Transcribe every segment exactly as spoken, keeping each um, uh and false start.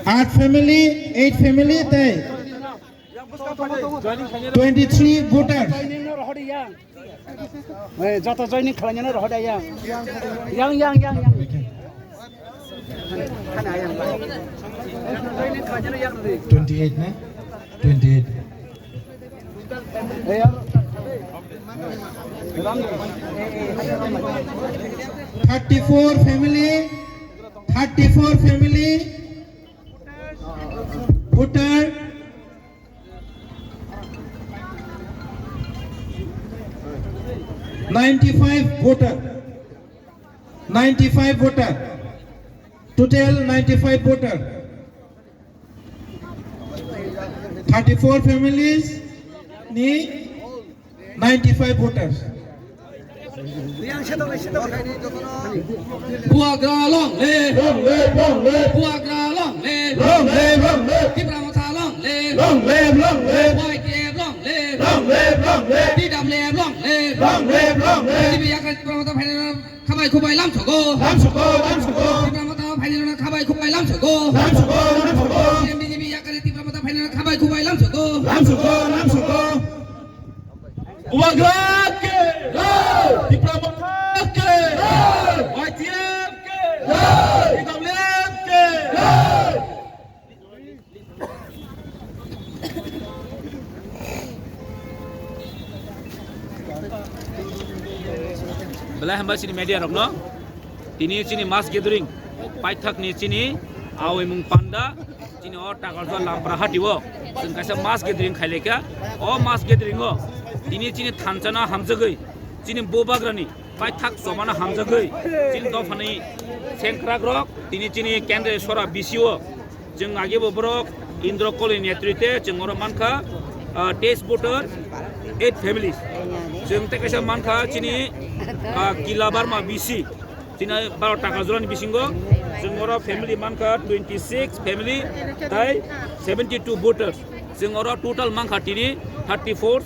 Eight family, eight family tei twenty-three voters. Eh, joto joining khlainani rohor da yang. Yang, yang, yang, yang. Joining khlainani yang di. Twenty-eight na? Twenty-eight. Eh, yang. Thirty-four family, thirty-four family, voter, ninety-five voter, ninety-five voter, total ninety-five voter, thirty-four families ni ninety-five voters. Bubagra long live! Long live, long live! Bubagra long live! Long live, long live! Tipra Motha long live! Long live, long live! Y T F long live! Long live, long live! T W F long live! Long live, long live! B J P yakar Tipra Motha phainai khabai khubai lamsogo. Lamsogo, lamsogo! Tipra Motha phainai khabai khubai lamsogo. Lamsogo, lamsogo! B J P yakar Tipra Motha phainai khabai khubai lamsogo. Lamsogo, lamsogo! Bubagra ke! Jai! Tipra Motha ke! Jai! Y T F ke! Jai! T W F ke! Jai! Belai hambai chini media rokno. Tini chini mass gathering, paithak ni chini awi mung panda, chini o Takarjala Lampra hati o, chwng kaisa mass gathering khai laikha. O mass gathering o tini chini thansa no hamjagwi, chini Bubagra ni paithak choba no hamjagwi, chini dopha ni sengkrak rok, tini chini Kendra Sora B C o, chwng age bo borok Indra Koli netrite chwng oro mankha, ah, test voter eight families. Chwng tei kaisa mankha chini, ah, Kila Barma B C. Chini baro Takarjala ni bisingo chwng oro family mankha twenty-six family tai seventy-two voters. Chwng oro total mankha tini thirty-four,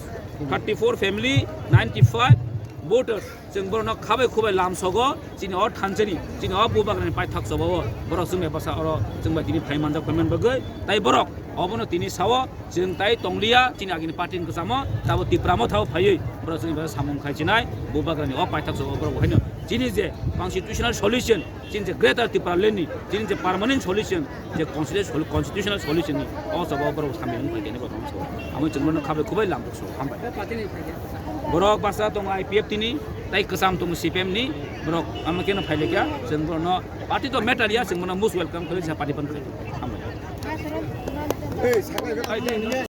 thirty-four family, ninety-five voters. Chwng borokno khabai khubai lamsogo, chini o thansani, chini o Bubagrani paithak chobao, borok chwng bai bwsa oro chwng bai tini phai manjak phaimani bagwi, tai borok obono tini sao, chwng tai tongliya, chini agini party ni kwchamo, tabo Tipra Motha o phaiwi, borok chwng bai samung khai chinai, Bubagrani o paithak chobao borok haino. Chini je constitutional solution, chini je Greater Tipraland ni, chini je permanent solution, je constitu-, constitutional solution ni, o chobao borok samung khai tini borok so. Amo chwng borokno khabai khubai lamjak so, hambai. Borok basa tongo I P F T ni, tai kwcham tongo C P M ni, borok amo keno phai laikha, chwng borokno party to matter ya, chwng bono most welcome khlai sa party phan khlai. Hambai.